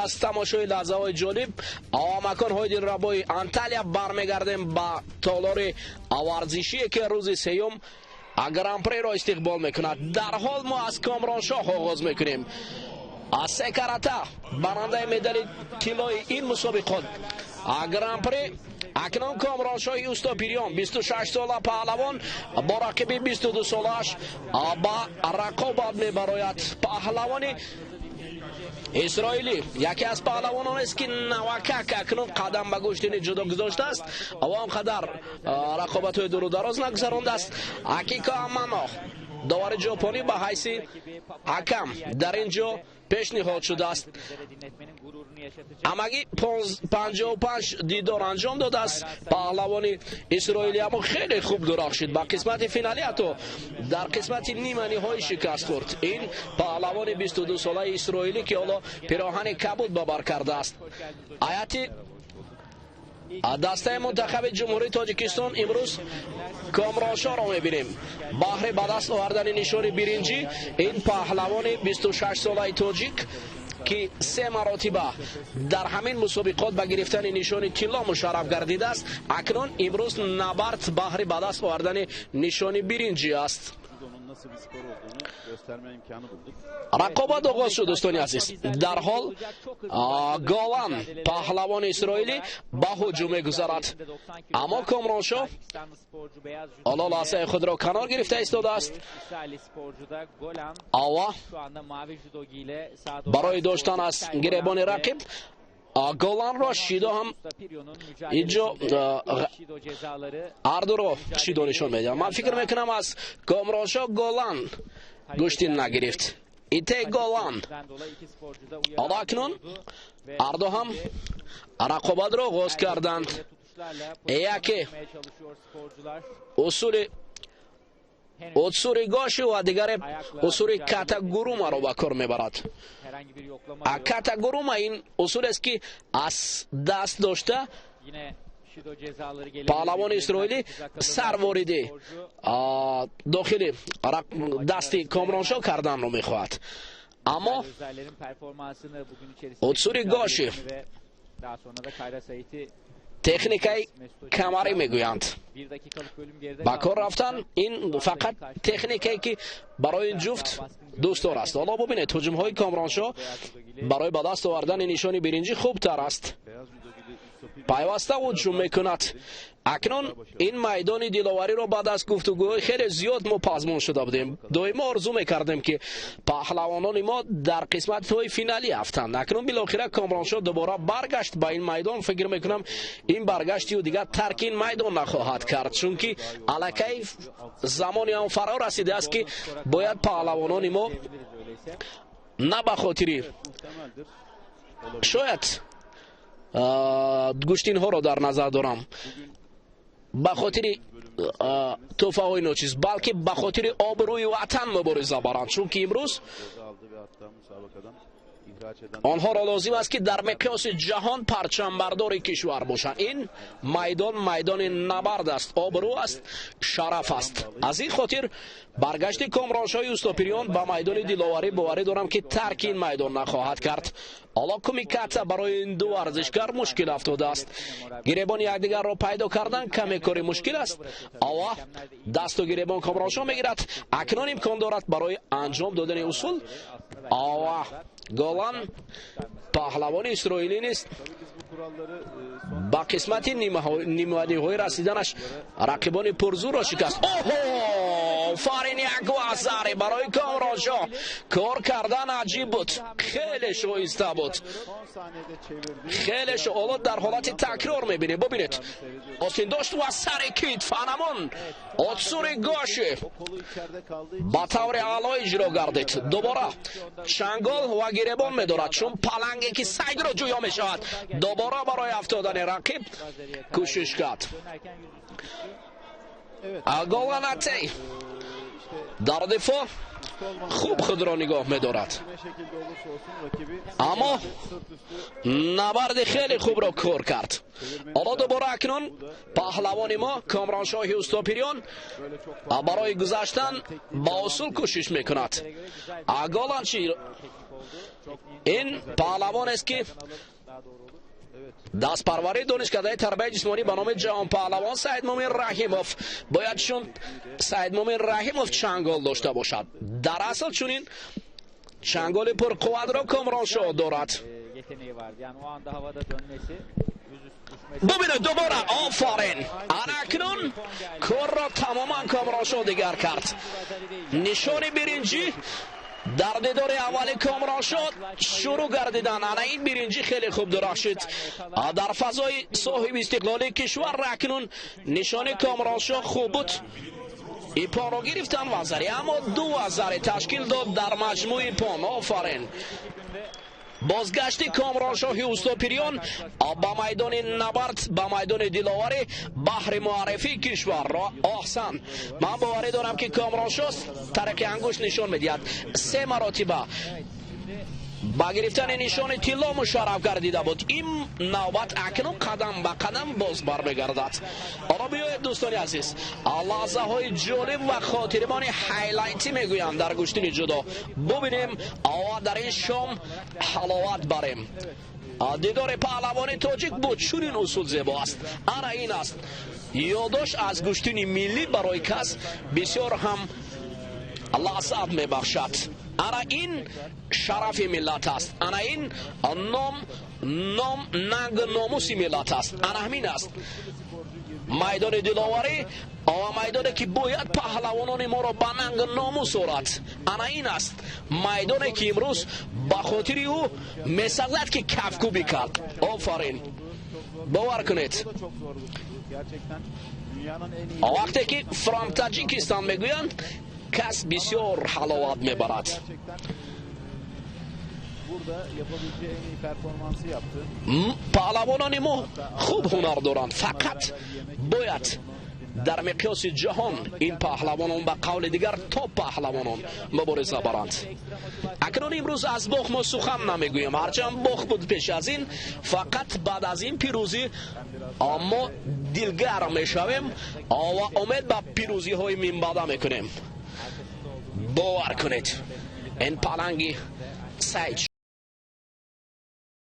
аз тамошои лаҳзаҳои ҷолиб маконҳои дилрабои Анталия бармегардем ба толори варзишие, ки рӯзи сеюм Гран-приро истиқбол мекунад. Дар ҳол мо аз Комроншоҳ оғоз мекунем. Аз се карата барандаи медали тиллои ин мусобиқот, Гран-при, акнун Комроншоҳи Устопириён, 26 сола паҳлавон, бо рақиби 22 солааш ба рақобат мебарояд. Паҳлавони исроилӣ яке аз паҳлавононест, ки навакак акнун қадам ба гӯштини ҷудо гузоштааст ва он қадар рақобатҳои дуру дароз нагузарондааст. Акико Амано, довари ҷопонӣ, ба ҳайси ҳакам дар ин ҷо пешниҳод шудааст. Ҳамагӣ 55 дидор анҷом додааст паҳлавони исроилӣ, аммо хеле хуб дурахшид. Ба қисмати финалӣ, ҳатто дар қисмати ниманиҳоӣ шикаст хӯрд ин паҳлавони 22-солаи исроилӣ, ки ҳоло пироҳани кабуд ба бар кардааст. Ҳайати дастаи мунтахаби Ҷумҳурии Тоҷикистон имрӯз Комроншоҳро мебинем. Баҳри ба даст овардани нишони биринҷӣ ин паҳлавони 26-солаи тоҷик, ки се маротиба дар ҳамин мусобиқот ба гирифтани нишони тилло мушарраф гардидааст, акнун имрӯз набард баҳри ба даст овардани нишони биринҷӣ аст. Judonun nasıl bir spor olduğunu gösterme imkanı bulduk. Рақобат оғоз шуд, дӯстони азиз. Дарҳол Голан, паҳлавони исроилӣ, ба ҳуҷум мегузарад, аммо Комроншоҳ ҳоло лаҳзаи худро канор гирифта истодааст. Ава барои доштан аз гиребони рақиб Голанро шидо ҳам инҷо ҳардуро шидо нишон медиҳад. Ман фикр мекунам, аз Комроншоҳ Голан гӯштин нагирифт. Ите Голан. Ҳоло акнун ҳарду ҳам рақобатро оғоз карданд. Яке усули утсури гоши ва дигаре усули катагурумаро ба кор мебарад. Катагурума ин усулест, ки аз даст дошта паҳлавони исроилӣ сар вориди дохили дасти Комроншоҳ карданро мехоҳад, аммо утсури гоши, техникаи камарӣ мегӯянд, ба кор рафтан, ин фақат техникае, ки барои ин ҷуфт дӯстдор аст. Ҳоло бубинед, ҳуҷумҳои Комроншоҳ барои ба даст овардани нишони биринҷӣ хубтар аст, пайваста ҳуҷум мекунад. Акнун ин майдони диловариро баъд аз гуфтугӯҳои хеле зиёд мо пазмон шуда будем. Доимо орзу мекардем, ки паҳлавонони мо дар қисматҳои финалӣ афтанд. Акнун билохира Комроншоҳ дубора баргашт ба ин майдон. Фикр мекунам, ин баргашти ӯ дигар тарки ин майдон нахоҳад кард, чунки аллакай замони он фаро расидааст, ки бояд паҳлавонони мо на ба хотири шояд гӯштинҳоро дар назар дорам, ба хотири тӯҳфаҳои ночиз, балки ба хотири обрӯи ватан мубориза баранд, чунки имрӯз онҳоро лозим аст, ки дар миқёси ҷаҳон парчамбардори кишвар бошанд. Ин майдон майдони набард аст, обрӯ аст, шараф аст. Аз ин хотир баргашти Комроншоҳи Устопириён ба майдони диловарӣ, боварӣ дорам, ки тарки ин майдон нахоҳад кард. Ҳоло кумиката барои ин ду варзишгар мушкил афтодааст. Гиребони якдигарро пайдо кардан каме кори мушкил аст. Ова дасту гиребон Комроншоҳ мегирад. Акнун имкон дорад барои анҷом додани усул. Ова Голан, паҳлавони исроилӣ низ ба қисмати ниманиҳоӣ расиданаш рақибони пурзӯрро шикаст. Оҳо, фарин, як вазаре барои Комроншоҳ! Кор кардан аҷиб буд, хеле шоиста буд, хеле. Ҳоло дар ҳолати такрор мебинем. Бубинед, остин дошт ва сари китф анамон отсури гоши ба таври аъло иҷро гардид. Дубора чангол ва гиребон медорад, чун паланге, ки сайдро ҷӯё мешавад, дубора барои афтодани рақиб кӯшиш кард. Голан Атей дар дифоъ. Хуб худро нигоҳ медорад, аммо набарди хеле хубро кор кард. Ҳоло дубора акнун паҳлавони мо Комроншоҳи Устопириён барои гузаштан ба усул кӯшиш мекунад. Голанчи ин паҳлавонест, ки дастпарварии донишкадаи тарбияи ҷисмонӣ ба номи ҷаҳонпаҳлавон Саидмумин Раҳимов. Бояд чун Саидмумин Раҳимов чангол дошта бошад. Дар асл чунин чанголи пурқувватро Комроншоҳ дорад. Бубинед, дубора, офарин! Анакнун корро тамоман Комроншоҳ дигар кард. Нишони биринҷӣ дар дидори аввали Комроншоҳ шурӯъ гардидан. Ана ин биринҷӣ хеле хуб дурахшид дар фазои соҳиби истиқлолии кишвар. Акнун нишони Комроншоҳ хуб буд, ипонро гирифтан вазари, аммо ду вазари ташкил дод дар маҷмӯи ипон. Офарин! Бозгашти Комроншоҳи Устопириён ба майдони набард, ба майдони диловарӣ баҳри муаррифии кишварро. Оҳсан! Ман боварӣ дорам, ки Комроншоҳ тариқи ангушт нишон медиҳад, се маротиба ба гирифтани нишони тилло мушарраф гардида буд. Ин навбат акнун қадам ба қадам боз бармегардад. Ҳоло биёед, дӯстони азиз, лаҳзаҳои ҷолиб ва хотирмони хайлайтӣ мегӯянд дар гӯштини ҷудо бубинем ва дар ин шом ҳаловат барем. Дидори паҳлавони тоҷик буд, чунин усул зебо аст. Ана ин аст ёддошт аз гӯштини миллӣ, барои кас бисёр ҳам лаззат мебахшад. Ана ин шарафи миллат аст, ана ин ном, нанг, номуси миллат аст. Ана ҳамин аст майдони диловарӣ ва майдоне, ки бояд паҳлавонони моро ба нанг номус орад. Ана ин аст майдоне, ки имрӯз ба хотири ӯ месазад, ки кафкӯбӣ кард. Офарин! Бовар кунед, вақте ки "From Таҷикистон" мегӯянд, кас бисёр ҳаловат мебарад. Паҳлавонони мо хуб ҳунар доранд, фақат бояд дар миқёси ҷаҳон ин паҳлавонон, ба қавли дигар, топ паҳлавонон мубориза баранд. Акнун имрӯз аз бох мо сухан намегӯем, ҳарчанд бох буд пеш аз ин. Фақат баъд аз ин пирӯзӣ мо дилгарм мешавем ва умед ба пирӯзиҳои минбаъда мекунем. Бовар кунед, ин паланги сайд.